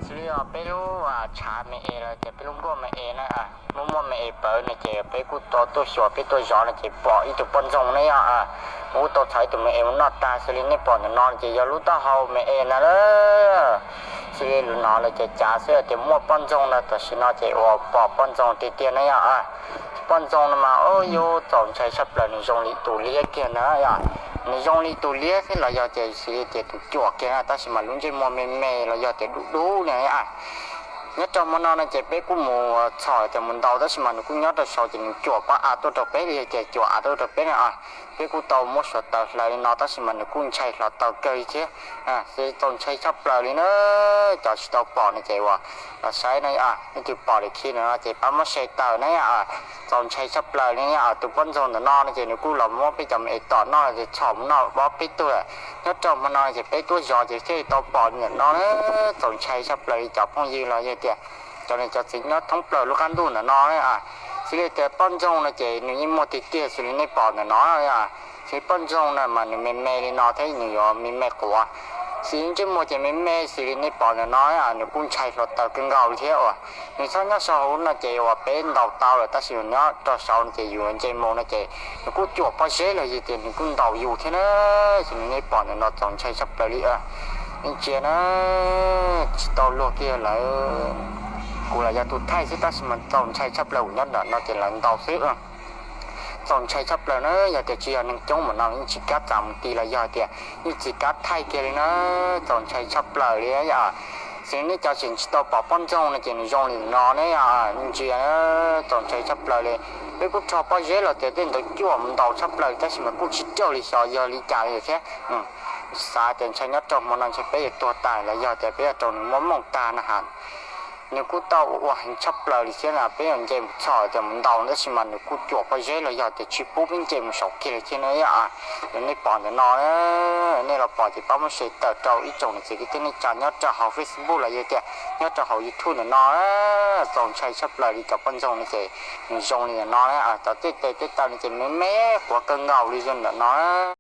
Xws li peb lub tshav me es los tias peb lub nkuaj me es na, muaj muaj me es pawv no ces peb kuj tau tuaj xyuas peb tuaj zov no ces pom ib tug poj ntxoog ne yog, kuj tau txhom ib tug me es mus noj tag. Xws li nej pom ntawm no ces yog lub taub hau me es na. Xws li lub no lawm ces cav xwb tias muaj poj ntxoog no, tam sim no ces uas pom poj ntxoog tiag tiag na yog. Poj ntxoog no mas yuav txaus ntshai tshaj plaws, nws zoo li tus liab kiag na yog. Nws zoo li tus liab thiab los yog tias xws li tias tus cuam kiag na, tab sis mas lub ntsej muag me me los yog tias dub dub na. Nyob rau hmo no no ces peb kuj mus txhom tias mus ntaus, tab sis mas nws kuj nyob rau saud ces nws cuam pob av tuaj rau peb li, ces cuam av tuaj rau peb na. Peb kuj tau muab suav taws hlawv li no, tab sis mas nws kuj ntshai hlo taw kawg li thiab. Xws li txaus ntshai tshaj plaws li na. Cov tsis tau pom no ces uas los saib na, nej twg pom li khi no ces pab muab share tawm na. Txaus ntshai tshaj plaws li na. Tus poj ntxoog ntawm no no ces nws kuj los muab peb cov me es tom noj ces txhom mus noj pob peb tug. Nyob rau hmo no ces peb tuaj zov ces thiaj li tau pom li ntawm no na. Txaus ntshai tshaj plaws li cov phooj ywg los yog tias cov niam cov txiv nyob thoob plaws lub qab ntuj ntawm no na. Xws li tias poj ntxoog no ces nws yeej muaj tiag tiag xws li nej pom ntawm no. Xws li poj ntxoog no mas nws me me li no thiab nws yuav me me quav. Xws li ntsej muag ces me me xws li nej pom ntawm no, nws kuj ntshai hluav taws kawg nkaus li thiab uas nws txhob nyob saum no ces uas peb ntaus tau lawm, tab sis nws nyob rau saud no ces yus nce mus no ces nws kuj cuam pob zeb los yog tias nws kuj ntaus yus thiab na. Xws li nej pom ntawm no txaus ntshai tshaj plaws li. Nej ntsia na, tsis tau luag kiag lawm, kuv los yog tus thaij xwb tab sis mas txaus ntshai tshaj plaws, kuv nyob ntawm no ces lawv ntaus xwb. Txaus ntshai tshaj plaws na, yog tias tsis yog neeg coob npaum no yeej tsis kam txav mus ti los yog tias yeej tsis kam thaij kiag li na. Txaus ntshai tshaj plaws li yom. Xws li nej cov tseem tsis tau pom poj ntxoog no ces nws zoo li no ne yom. Ntsia, txaus ntshai tshaj plaws li. Peb kuj rho pob zeb los tias tej ntawd cuam mus ntaus tshaj plaws tab sis mas kuj tsis raug li xyov yog li cas li thiab. Xav tias ntshai nyob rau hmo no ntshai peb yuav tuag tas los yog tias peb yuav raug nws muab mooj tag no ha. Nws kuj tau ua heev tshaj plaws li thiab na, peb yuav nce mus txhom tias mus ntaus tab sis mas nws kuj cuam pob zeb los yog tias tsis pub peb nce mus saum kiag li thiab na yom. Nej pom ntawm no, nej los pom ces pab muab share tawm rau ib tsoom niam txiv kwv tij neej tsa nyob rau hauv Facebook los yog tias nyob rau hauv YouTube ntawm no. Txaus ntshai tshaj plaws li cov poj ntxoog no ces nws zoo li ntawm no, cov tej tes tej taw no ces me me quav kawg nkaus li zoo ntawm no.